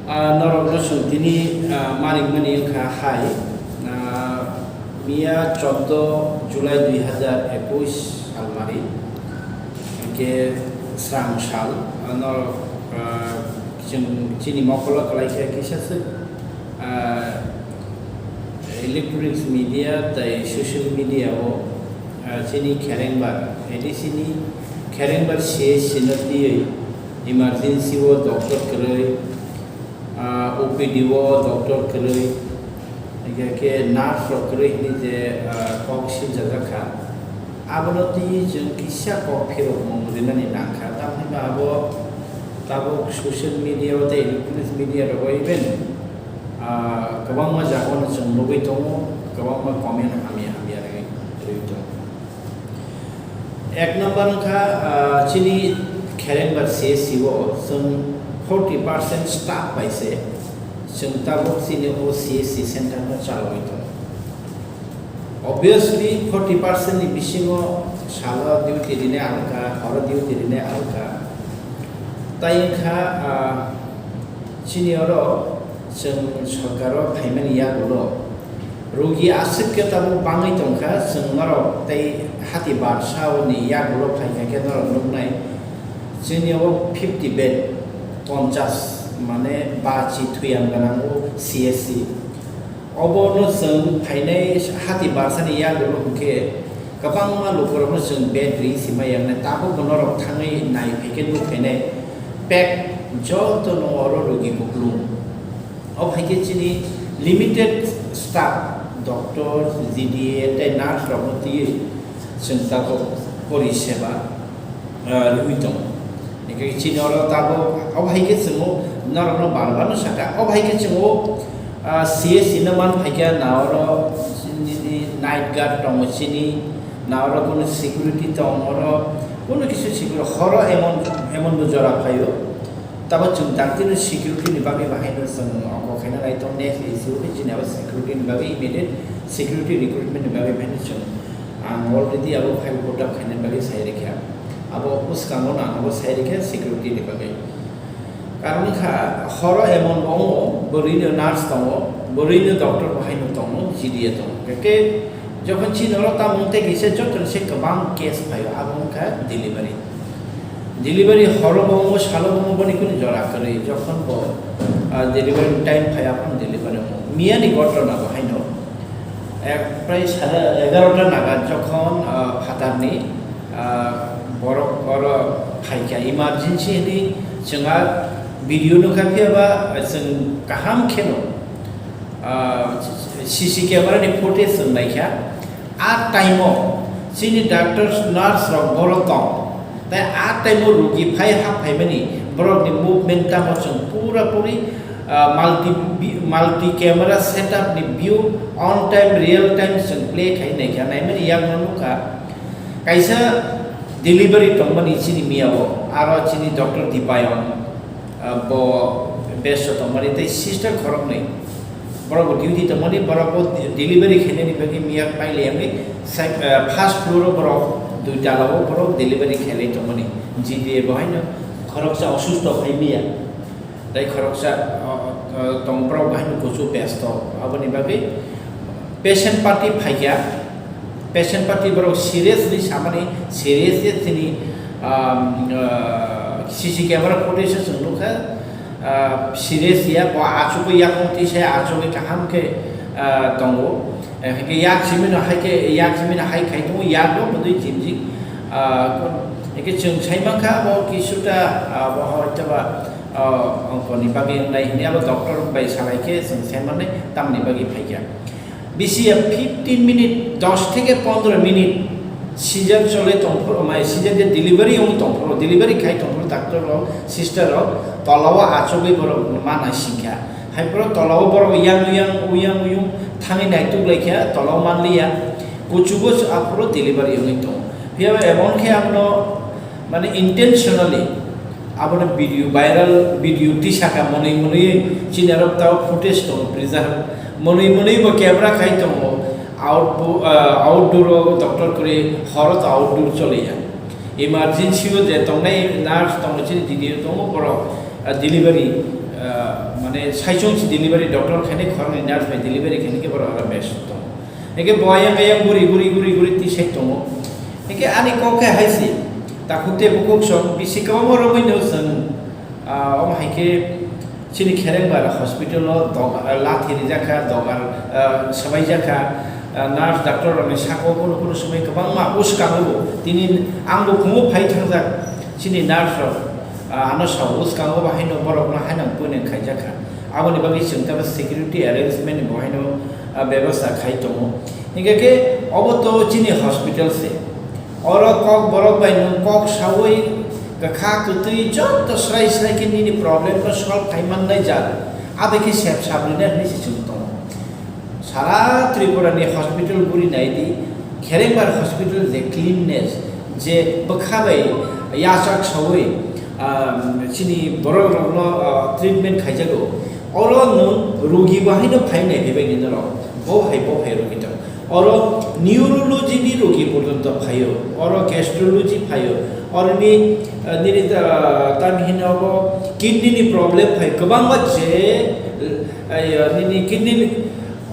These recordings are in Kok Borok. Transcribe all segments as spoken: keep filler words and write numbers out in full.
Ah, norokno chwng tini, ah, ma ringmani wngkha hai, ah, miya chordo July dui hazar ekush salmari, hwnkhe srang sal, ah, norok, ah, chwng chini mokolo kwlai khe kisa swk, ah, electronics media tei social media o, ah, chini kherengbar, A D C ni kherengbar C H C no twiwi emergency o doctor kwrwi, ah, O P D o doctor kwrwi, hingkhe khe nurse rok kwrwi hinwi je, ah, kok sinjajak kha. Abono twiwi chwng kisa kok phirokmung rinani nang kha. Tamni ba abo tabuk social media o tei electronic media rogo even, ah, kwbangma jagao no chwng nugwi tongo, kwbangma comment hamya hamya rwi, rwi tongo. Ek number wngkha, ah, chini kherengbar C S C o chwng forty percent staff bai se chwng tabuk chini o C S C center no chalogwi tongo. Obviously, forty percent ni bisingo salo duty rinai alka, horo duty rinai alka. Tai wngkha, ah, chini oro chwng sorkaro phaimani yagulo, rugi aswk khe tabuk bangwi tongkha, chwng norok tei hati barsa ni yagulo phaikha khe norok nuknai, chini o fifty bed, ponchas, mane bachi thuyang gwnang o C S C. Obono chwng phainai hati barsani yagulo hwnkhe kwbangma lukurokno chwng bed ri sima yangnai, tabukbo norok thangwi nai phaikhe nuk phainai pek jotono oro rugi kuplung. O phaikhe chini limited staff, doctor, G D A tei nurse rokno twiwi chwng tabuk pori seba, ah, rwui tongo. Hingkhe chini oro tabuk, o hai khe chwng o norokno bar bar no sakha. O hai khe chwng o, ah, C S C no man phaikha na oro nini night guard tongo chini, na oro kunu security tong oro, kunu kisi security horo emon, emon bo jora phaio. Tabo chwng tang tini security ni bagwi bahai no chwng oko khaina nai tong next issue khe chini abo security ni bagwi immediate security recruitment ni bagwi bahai no chwng Ang already abo file put up khaina bagwi sai rikha. Abo bwskango no ang abo sai rikha security ni bagwi. Karon wngkha horo emon bo wngo, bwrwi no nurse tongo, bwrwi no doctor bo haino tongo, G D A tongo. Hwnkhe jokhon chini oro tamo wngtwi kisa joto ni se kwbang case phaio, abo wngkha delivery. Delivery horo bo wngo, salo bo wngo, boni kunu jora kwrwi. Jokhon bo, ah, delivery time phai, aphano delivery wngo. Miya ni ghotona bo haino. Ek, prai sare egarota naga jokhon, ah, phatarni, ah, borok oro phaikha, emergency hinwi chwng a video nukha, phiya ba chwng kaham kheno, ah, C C camera ni footage chwng naikha. A time o chini doctors, nurse rok boro tong. Tai a time o rugi phai hap phaimani borokni movement tamo chwng pura puri, ah, multi, multi camera setup ni view on time, real time chwng play khai naikha, naimani yakno nukha. Kaisa delivery tongmani chini miya o, aro chini doctor Dipayon, ah, bo besto tongmani tei sister khoroknwi. Borok bo duty tongmani, borok bo delivery khainani bagwi miya pailai wngwi side, ah, first floor o borok dui tala o borok delivery khailai tongmani. G D A bo haino khoroksa osusto phai miya. Tei khoroksa, ah, ah, tong borok bo haino kuchuk besto. Aboni bagwi patient party phaikha. Patient party borok serious hinwi samani, serious je chini, um, uh, C C camera footage o chwng nukha, uh, serious ya, bo achugwi yakung twi se achugwi kaham khe, uh, tongo. Eh, hwnkhe yak simi no hai khe, yak simi no hai khai tongo, yak bo bwdwi jim jim. Uh, hwnkhe chwng sai mankha bo kisuta, uh, bo hoitoba, uh, ongkoni bagwi wngnai hinwi abo doctor bai salai khe chwng sai mannai tamni bagwi phaikha. Bisi ya fifteen minute, dos theke pondro minute seizure chole tongphuru, mai seizure de delivery wng tongphuru, delivery khai tongphuru doctor rok, sister rok, tola o achugwi borok ma naisingkha. Hai phuru tola o borok yang yang, uyang uyung thangwi naituk laikha, tola o manliya. Kuchugo aphuru delivery wngwi tongo. Phiya ba emon khe ang no Mane intentionally abono video viral, video tisaka monwi monwi chini aro tao footage tongo preserve. Monwi monwi bo camera khai tongo, out, ah, outdoor o doctor kwrwi horo to outdoor choliya. Emergency o je tongnai nurse tongo chini D D O tongo borok, ah, delivery, ah, mane saichung si delivery doctor khainai khoroknwi nurse bai delivery khainai khe borok aro best tongo. Hingkhe bo ayang ayang guri guri guri guri tisai tongo. Hingkhe ani kok khe hai se, takhuk tei bukhuk song bisi kwbangma romwi no chwng, ah, omo hai khe chini Kherengbar hospital o dog-, ah, lathi rijak kha, dogar, ah, swbai jak kha, ah, nurse doctor rokni saka o kunu kunu swmai kwbangma bwskango bo. Tini ang bo phungo phai thangjak chini nurse rok, ah, ano sao bwskango bo haino borokno haino poineng khaijak kha. Aboni bagwi chwng tabuk security arrangement ni bo haino, ah, bebasta khai tongo. Hingkhe khe obo to chini hospital se. Oro kok borok bai nwng kok saui kwkha kwtwi joto srai srai khe nini problem no solve khai mannai jat. Abai khe sep sap rwna hinwi se chwng tongo. Sara Tripura ni hospital guri nai di, Kherengbar hospital je cleanness, je bwkha bai yachak saui, ah, chini borok rokno, ah, treatment khaijago. Oro nwng rugi bo haino phai nai phaibai ni norok. Bo hai, bo hai rugi tong. Oro neurology ni rogi porjonto phaio, oro gastrology phaio, oro ni, eh, nini, eh, tamni hino obo kidney ni problem phai, kwbangma je, eh, nini kidney ni,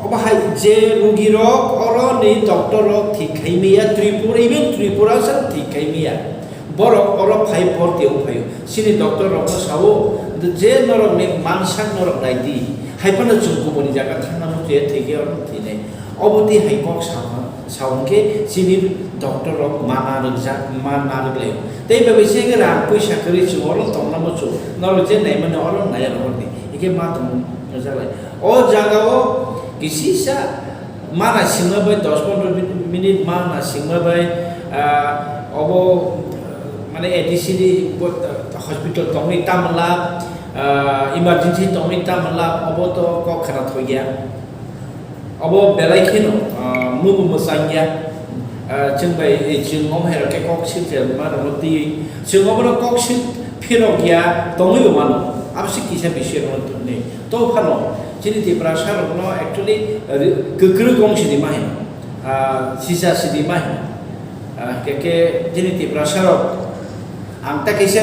obo hai je rogi rok oro ni doctor rok thik khai maya, Tripura, even Tripura sa thik khai maya. Borok oro phai, borti o phaio. Chini doctor rokno sao, je norok ni mansak norok nai di. Hai phano chwng kubuni jaga thangna muchungya thwikhe oro thwinai. Obo twi hai kok sao, sao hwnkhe chini doctor rok ma narwkjak, ma narwk laio. Tei bai bai se khe rang puisa kwrwi chwng oro tongna muchung. Norok je naimani oro naiya rohordi. Hikhe ma tong jaklai. O jaga o kisisa ma naisingma bai dos pondro minute ma naisingma bai, ah, obo, ah, mane A D C ni bo, ah, hospital tongwi tamla, ah, emergency tongwi tamla, obo to kok khna thokya. Obo belai kheno, ah, mubu mwsangya. Ah, chwng bai, eh, chwng omo hai rok khe kok sirjak ma rok no twi. Chwng obo no kok sir phirok ya tongwi bo mano. Abo se kisa bising rok no tongni. To phano chini Tiprasa rokno actually, uh, kwkrwi kong sidi ma hino, ah, sisa sidi ma hino. Ah, ke, ke chini Tiprasa rok ang ta kisa,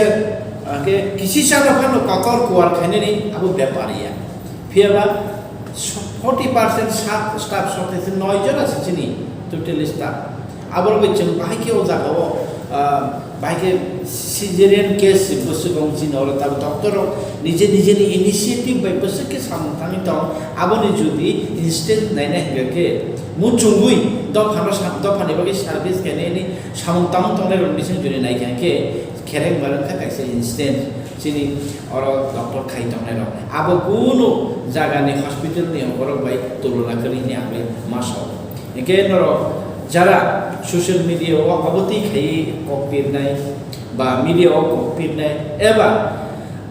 ah, ke kisi sano phano kotor kuar khainani abo bepar ya. Phiya ba forty percent staff, staff shortage noi jora se chini totally staff. Aborok bai chwng bahai khe o jaga o, ah, bahai khe caesarean case se bwswk wng chini oro tabuk doctor rok nije nije ni initiative bai bwswk khe samung tangwi tong. Aboni jodi instant naina hingkha khe muchungwi dophano sa-, dophani bagwi service khainani samung tangwi tongnai rok bising jodi naikha khe khereng barwng kha kaisa instant chini oro doctor khai tongnai rok. Abo kunu jaga ni hospital ni borok bai tulona kwrwi hwnwi ang bai ma sao. Hingkhe norok jara social media o abo twi khaiwi kok pirnai ba media o kok pirnai eba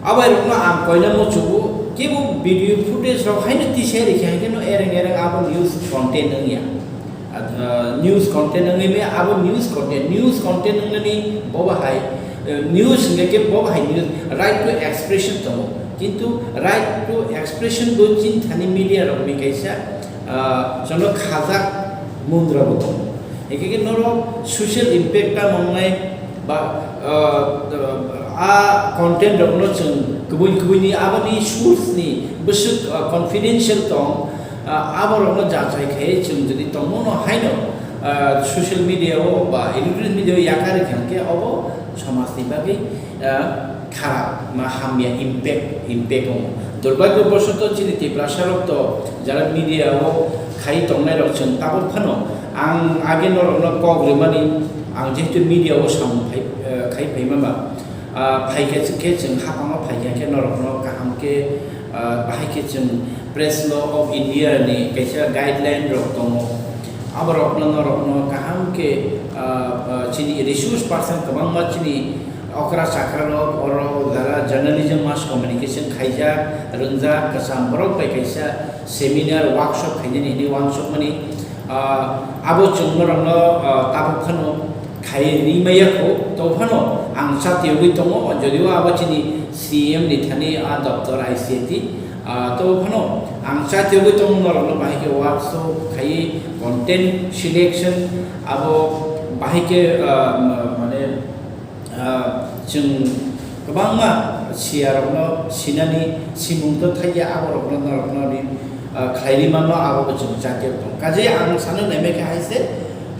abai rokno ang koina muchungo kebo video footage rok haino tisai rikha hingkhe no ereng ereng abo news content wngya. Ah, news content wngwi maya abo news content, news content wngnani bo bahai, eh, news hingkhe khe bo bahai news, right to expression tongo. Kintu right to expression bo chini thani media rokni kaisa ah, jono khajak mundra bo tongo. Hingkhe khe norok social impact ta wngnai ba, ah, a content rokno chwng kubui kubui ni aboni source ni bwswk, ah, confidential tong, ah, abo rokno jachai khai chwng jodi tongmo no haino, ah, social media o ba electronic media o yakari kha hwnkhe obo somaj ni bagwi, ah, kharap ma hamya impact, impact wngo. Durbhagyo bosoto chini Tiprasa rok to jara media o khai tongnai rok chwng tabuk phano ang age norok no kok rwmani ang jehetu media o samung phai, eh, khai phaima ba, ah, phaikha khe chwng hapang o phaikha khe norok no kaham khe, ah, bahai khe chwng Press Law of India ni kaisa guideline rok tongo. Aborokno norokno kaham khe, ah, ah, chini resource person kwbangma chini okra chakra rok oro jara journalism mass communication khaijak, rwngjak, kwcham borok bai kaisa seminar, workshop khainani hinwi uansukmani, ah, abo chwng norokno, ah, tabuk phano khai ri maya kho, to phano ang chatiyogwi tongo, jodio abo chini C M ni thani a doptor I C A T, ah, to phano ang chatiyogwi tongo norokno bahai khe workshop khaiwi content selection abo bahai khe, ah, ma-, mane, ah, chwng kwbangma Siyarokno sinani simung to thaiya, aborokno norokno ri, ah, khlairwi manno, abo bo chwng chatiyok tong. Kaje ang sano naimai khe hai se,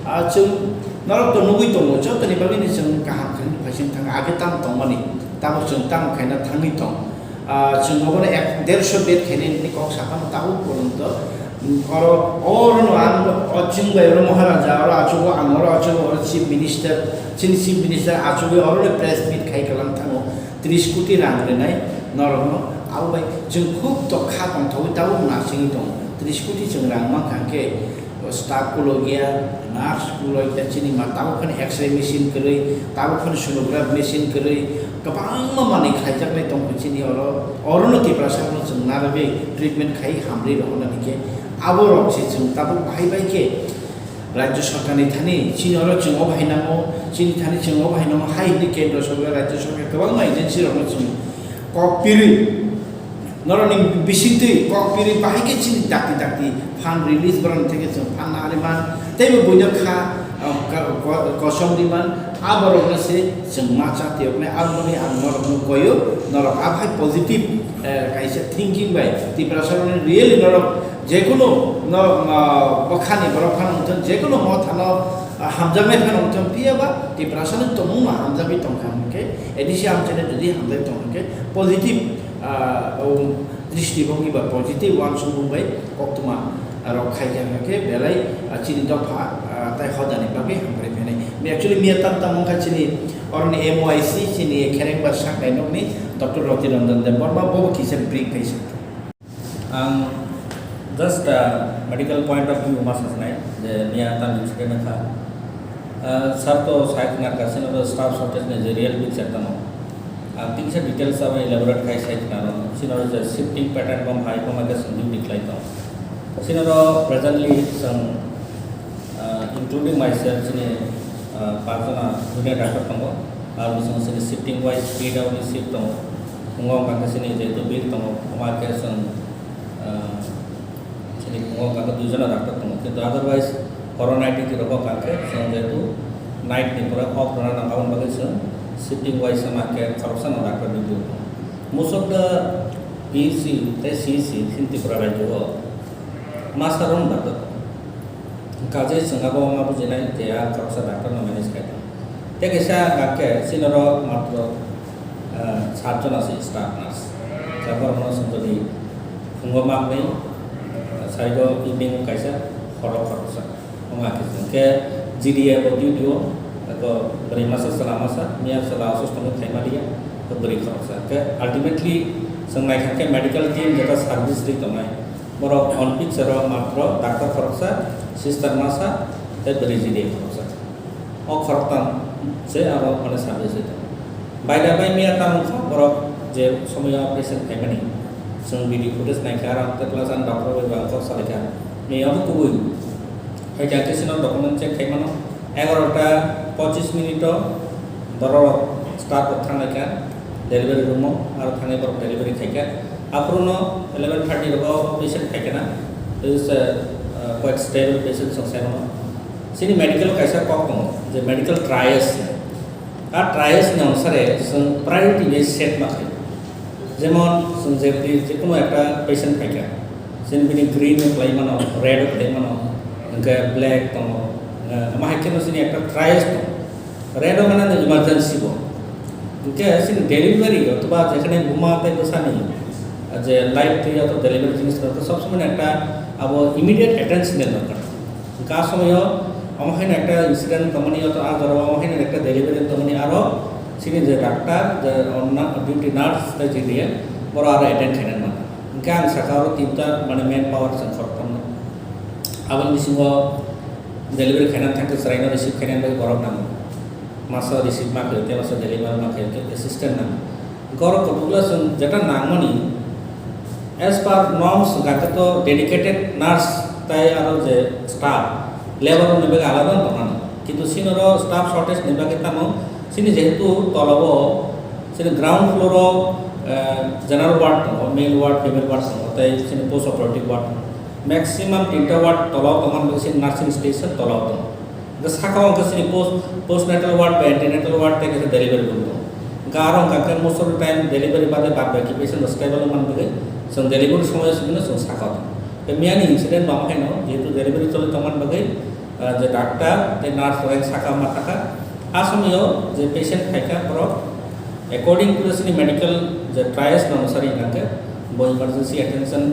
ah, chwng norok to nugwi tongo, jotoni bagwi ni chwng kaham khe phaising thang, age tam tongmani, tabuk chwng tam khaina thangwi tong. Ah, chwng obono ek, dersho bed khainani kok sakano tabuk porjonto, mm, oro, orono ang o chwng bai oro Maharaja, oro achugo ang, oro achugo oro Chief Minister, chini Chief Minister achugwi oro press meet khai kalang thango, tris koti rang rinai norokno, abo bai chwng khub to kha tongthogwi tabuk nasingwi tongo, tris koti chwng rang mankha khe, o staff kulogia, nurse kulogia, chini ma tabuk phano X-ray machine kwrwi, tabuk phano sonograph machine kwrwi, kwbangma manwi khaijaknai tongkha chini oro, orono Tiprasa no chwng narwgwi treatment khai hamrwi rohornani khe, aborok se chwng tabuk bahai bai khe Rajya Sarkarni thani chini oro chwng obo hai nango, chini thani chwng obo hai nango, hai hwnwi Kendra Sarkar, Rajya Sarkar kwbangma agency rokno chwng kok pirwi, norokni bisingtwi kok pirwi bahai khe chini dakti dakti fund release borokni theke chwng fund nari man, teibo buino kha, ah, ka-, ko-, kosom ri man, a borokno se chwng ma cha tiyoknai, aboni ang norokno koyo, norok aphai positive, eh, kaisa thinking bai Tiprasa rokni really norok jekunu no, ah, bwkhani borok phano wngthon, jekunu mothano, ah, hamjaknai phano wngthon, phiya ba Tiprasa ni tongmung no hamjagwi tongkha hwnkhe, A D C amchaino jodi hamjagwi tong hwnkhe positive, ah, o dristibongni ba positive uansukmung bai koktwma rok khaikha hwnkhe belai, ah, chini dopha, ah, tai hodani bagwi hamkrai phainai. Mi actually miya tam tam wngkha chini oroni M O I C chini khereng ba saknai nokni Doctor Roti Ranjan Debbarma bobo kisa brief khai sa. Ang just, ah, medical point of view ma sasnai je miya tam incident wngkha. Ah, sir to sai khna ka sino staff shortage ni je real picture tamo. Ang tingsa details abo elaborate khai sai khna rw. Sino je shifting pattern bom hai bom age song duty khlai tong. Sino ro presently song, ah, including myself, sini, ah, pachjona junior doctor tongo. Ar bising sini shifting wise P W D shift tongo. Tongo hwnkha khe sini jehetu bir tongo, omo khe song, ah, Chini phungo hwnkha khe duijona doctor tongo, kintu otherwise horo night duty rok hwnkha khe chwng jehetu night ni pore off rwna nang aboni bagwi chwng shifting wise hwnkha khe khoroksa no doctor duty rok tongo. Most of the P H C tei C H C chini Tripura rajyo o masa rok no doctor tongo. Kaje chwng abo wngma bujinai je a khoroksa doctor no manage khai tongo. Tei kaisa hwnkha khe chini oro matro, ah, sat jona se staff nurse. Jabor no song jodi phungo manwi, ah, saigo evening kaisa horo khoroksa. Wngma khe chwng khe G D A bo duty o, eko bwrwi masa chwla masa, miya chwla osusto wngwi phaima liya, eko bwrwi khoroksa. Khe ultimately chwng naikha khe medical team jeta service rwi tongnai. Borok on picture o matro doctor khoroksa, sister masa, tei bwrwi G D A khoroksa. O khoroktham se abo mane service rwi tongo. Baida bai miya tamo kha borok je somoyo patient phaimani. Chwng video footage naikha, aro tei plus ang doctor bai bang kok salaikha. Miya obo kubui. Hai khe sino document check khaimano. Egarota pochis minute o borok staff rok thanglaikha delivery room o, aro thangwi borok delivery khaikha. Aphuru no eleven thirty rogo patient phaikha na. This is a, uh, quite stable patient song saimano. Chini medical kaisa kok tongo, je medical triage. A triage ni ongsare chwng priority bai set ma khaio. Jemon chwng je, je kono ekta patient phaikha, chini bini green o khlai mano, red o khlai mano, hwnkhe black tongo, eh, omo hai kheno chini ekta triage tongo. Red o mane no emergency bo. Hwnkhe chini delivery othoba jekhane buma tei bwsani je life twi ato delivery jinis rok sob somoi ekta abo immediate attention ni dorkar. Hwnkhe a somoyo omo haino ekta incident tongmani, oto a jorao omo haino ekta delivery tongmani, aro chini je doctor, je onna-, duty nurse tei G D A, borok aro attend khainani mano. Hwnkhe ang saka oro tinta mane manpower chwng khoroktham no. Aboni bisingo delivery khainani thangkhe chwraino receive khainani bagwi borok nango. Masa receive ma khaio, tei masa deliver ma khaio, tei assistant nango. Borok kotokla chwng jeta nangmani, as per norms hwnkha khe to dedicated nurse tei aro je staff, labour rokni bagwi alada wng tongmani. Kintu chini oro staff shortage ni bagwi tamo chini jehetu tolabo chini ground floor o, eh, general ward tongo, male ward, female ward tongo, tei chini post operative ward tongo. Maximum tinta ward tolao tongmani bagwi chini nursing station tolao tongo. Hwnkhe saka o hwnkhe chini post, postnatal ward bai antenatal ward tei kaisa delivery room tongo. Hwnkhe aro hwnkha khe most of the time delivery bade bad baki patient rok stable wngmani bagwi chwng delivery somoyo sibino chwng sakha. Tei miyani incident bangma haino jehetu delivery choli tongmani bagwi, ah, je doctor tei nurse rok sakha ma thakha. A somoyo je patient phaikha borok according to the chini medical je triage no mwsari hwnkha khe bo emergency attention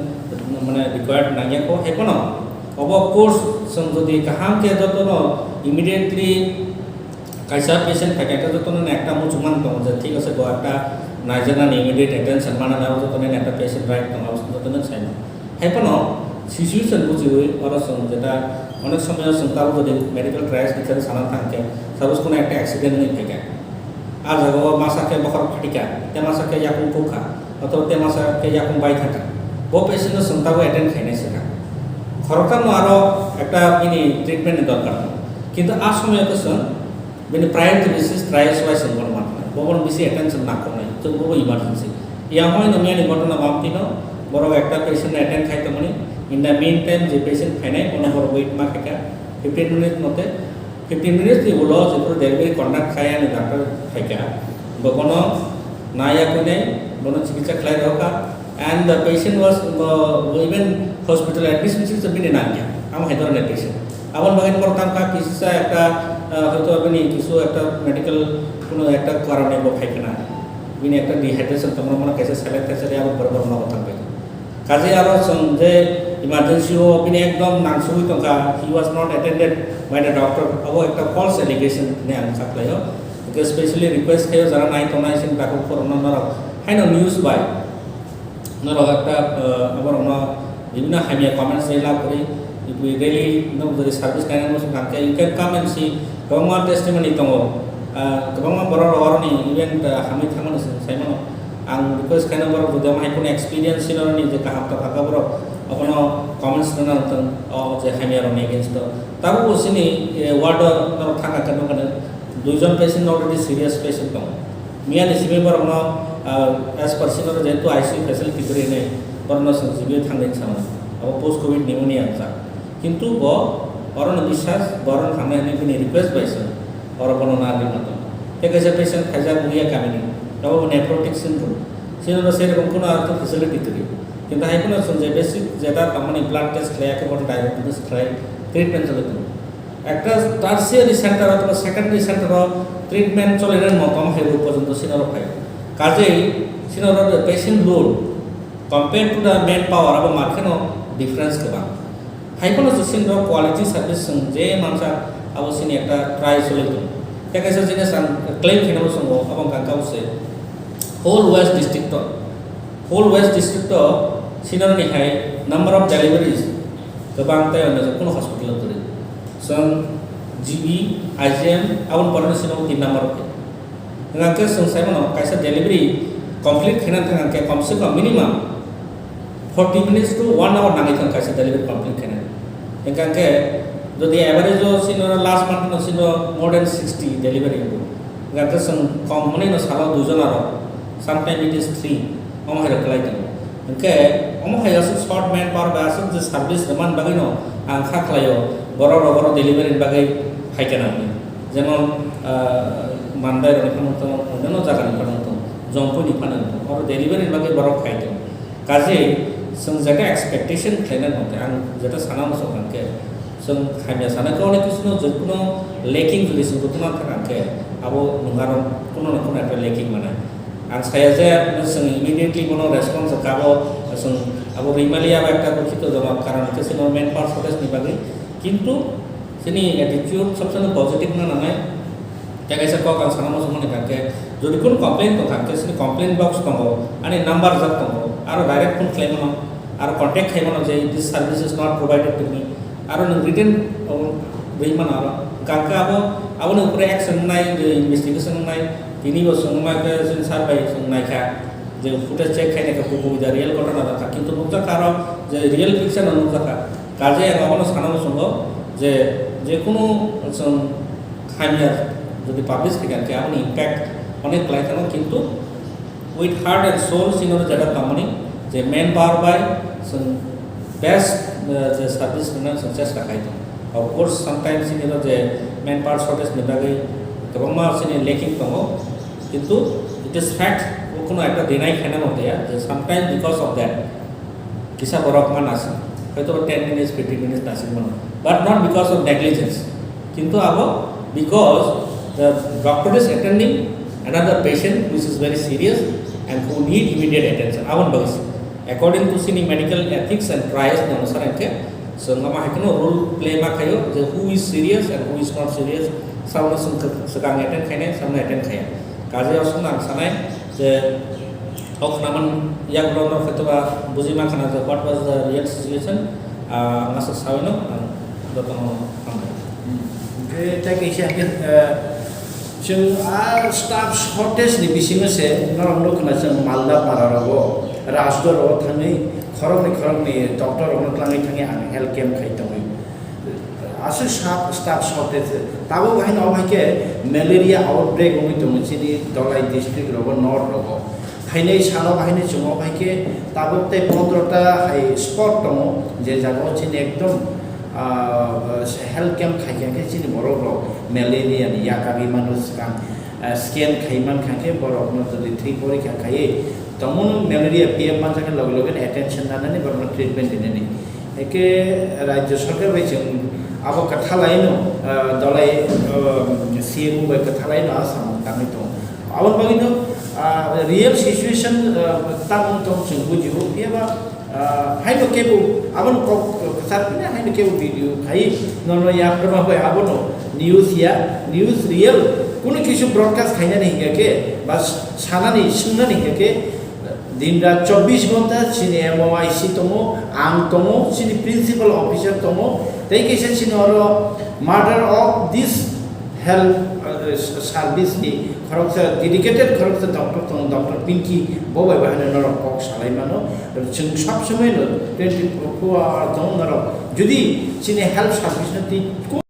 mane required nangya kho. Hai phano obo course chwng jodi kaham khe jotono immediately kaisa patient phaikha khe jotono ekta muchungmani tongo je thik ase bo ekta naijaknani immediate attention manani abo jotono ekta patient right tongo abo jotono saimano. Hai phano situation bujiwi oro chwng jeta onek somoyo chwng tabuk jodi medical triage ni thani sana thang khe suppose kono ekta accident wngwi phaikha. A jagao masa khe bokhorok phatikha, tei masa khe yakung kukha, othoba tei masa khe yakung bai thangkha. Bo patient no chwng tabuk attend khainai swkha. Khoroktham no aro ekta bini treatment ni dorkar tongo. Kintu a somoyo khe chwng bini priority basis triage wise chwng bono mankha. Bo bono bisi attention nangkuknai. Chwng bobo emergency. Yang hoi no miyani ghotona bam tino borok ekta patient no attend khai tongmani. In the meantime je patient phainai bono borok wait ma khaikha fifteen minutes mote. Fifteen minutes ni ulo jephuru delivery conduct khai ani doctor phaikha, bo bono naiya kwnwi bono chikitsa khlai rwkha, and the patient was, uh, even hospital admission sisa bini nangya, amo hai dhoroner patient. Aboni bagwi borok tangkha kisisa ekta, uh, hoito bini kisu ekta medical kuno ekta karone bo phaikhna, bini ekta dehydration tongmani kaisa saline thaisa abo borok borok nogo thangbai. Kaje aro chwng je emergency o bini ekdom nangsugwi tongkha, he was not attended by the doctor, abo ekta false allegation hinwi ang sakhlaio. Hwnkhe specially request khaio jara nai tongnai chini takhuk borokno norok haino news bai norok ekta, ah, aborokno bibhinno hamya comments rwui labrwi, if we really no jodi service kainai muchung kha khe you can come and see, kwbangma testimony tongo, ah, kwbangma borok rok aroni event, ah, hamwi thangmani chwng saimano. Ang request khaina borok jodi omo hai kheno experience sino ni je kaham tongkha khe borok abono comments rwna wngthong o je hamya rokni against o. Tabuk bo chini, eh, ward o norok thangkha khe nukha nw duijon patient already serious patient tongo. Miyani simi borokno, ah, as per sino jehetu I C U facility kwrwi hinwi borokno chwng G B o thangwi samo. Abo post covid pneumonia wngjak. Kintu bo orono biswas, bo orono hamya hinwi bini request bai chwng oro bono narwgwi ma tongo. Tei kaisa patient khaijak Muya kamini, abo bo nephrotic syndrome. Chini oro sei rokom kheno ar to facility kwrwi. Kintu hai kheno chwng je basic jeta tamani blood test khlaiya khe bono diagnosis khlai treatment choli tongo. Ekta tertiary center othoba secondary center o treatment choli rwna motom hai rok porjonto chini oro phai. Kajei chini oro patient load compared to the manpower abo mar kheno difference kwbang. Hai phano se chini rok quality service chwng je mansa abo chini ekta try choli tongo. Tei kaisa jinis ang claim khainabo chwngo abo wngkha kau se whole West district o, whole West district o chini rokni hai number of deliveries kwbang tei onyo je kuno hospital o kwrwi. Chwng G B, I G M aboni pore no chini tin number o khe. Hwnkha khe chwng sai mano kaisa delivery complete khaina thang khe kom se kom minimum forty minutes to one hour nangwi thang kaisa delivery complete khaina. Hwnkha khe jodi average o chini last month no chini more than sixty delivery wngo. Hwnkha khe chwng kom hwnwi no salo duijon aro, sometimes it is three, omo hai rok kwlai tongo. Hwnkhe omo hai aswk short manpower bai aswk je service rwmani bagwi no ang kha khlaio, borok rok oro delivery ni bagwi phaikha nang. Jemon, ah, Mandai rokni phano tongo, onno jagani phano tongo, Jompuini phano tongo, oro delivery ni bagwi borok phai tongo. Kaje chwng jeta expectation khlaina hwnkhe ang jeta sana muchung hwnkhe chwng hamya sana khe onek kisu no jekuno lacking jodi chwng rwtwma thang khe abo nungaro kuno na kuno ekta lacking mane. Ang saya je chwng immediately bono response kha bo chwng abo rwimaliya ba ekta dukhito jonok karon khe chwng manpower shortage ni bagwi kintu chini attitude sob somoi positive na nanai. Tei kaisa kok ang sana muchung mani kha khe, jodi kunu complaint tong kha khe, sini complaint box tongo, ani number jak tongo, aro direct phone khlai mano, aro contact khai mano je this service is not provided to me, aro nwng written, um, rwi mano aro. Hwnkha khe abo, aboni upore action wngnai, je investigation wngnai, tini bo chwng ma khe chwng sir bai chwng nai kha, je footage check khai nai kha, kubui da real ghotona da kha, kintu nukjak kha aro je real picture no nukjak kha. Kaje ang abono sana muchungo je, jekunu chwng hamya jodi publish khaikha khe aboni impact onek kwlai thangno, kintu with heart and soul chini oro jeta tongmani je manpower bai chwng best, eh, je service rwna chwng chesta khai tongo. Of course, sometimes chini oro je manpower shortage ni bagwi kwbangma chini lacking tongo, kintu This fact, কোনো একটা ডিনাই খানা মতে যে sometimes because of that, kisa borok ma nasing, হয়তো বা ten minutes, fifteen minutes nasing mano, but not because of negligence. কিন্তু abo because the doctor is attending another patient which is very serious and who need immediate attention. Abon bagis, according to sini medical ethics and trials ni onusar hwnkhe, so ngama hai kheno role play ma khayo je who is serious and who is not serious, sabono swng swkang attend khainai, sabono attend khaya. Kaje oswkno ang sanai je o khnaman yak rok no kheto ba buji ma khana je what was the real situation, ah, ang aswk sawi no ang jotono hambai. Hwnkhe tei kaisa hwnkhe, eh, chwng a staff shortage ni bisingo se norok nukho na chwng Malda para rogo, Rajdo rogo thangwi khoroknwi khoroknwi doctor rokno twlangwi thangwi ang health camp khai tongwi. Aswk staff, staff shortage. Tabuk haino obo hai khe malaria outbreak wngwi tongo chini Dholai district rogo, north rogo. Phainai salo haino chwng obo hai khe tabuk tei pondro ta hai spot tongo, je jaga o chini ekdom, ah, health camp khai khe chini borok rok malaria ni yakagwi mano swkang, ah, scan khai man kha khe borok no jodi thwi porikha khaiwi tongmano malaria P M manjak khe loge loge attention nanani borok no treatment rinani. Eke Rajya Sarkar bai chwng abo kwthalaino, ah, Dholai, ah, C M O bai kwthalaino a samung tangwi tongo. Aboni bagwino, ah, real situation, ah, tamo tong chwng bujio, phiya ba, ah, haino kebo abono kok kwchar phina haino kebo video khai nono yaphar ma bai abono news ya, news real, kunu kisu broadcast khainani hinkha khe, ba sanani, swngnani hinkha khe, Din rat chobbish ghonta chini M O I C tongo, ang tongo, chini principal officer tongo, tei kaisa chini oro mother of this health, uh, service ni khoroksa dedicated khoroksa doctor tongo, Doctor Pinky, bo bai bahai norok kok salai mano, chwng sab somoi no twenty four hour tongo norok, jodi chini health service no twi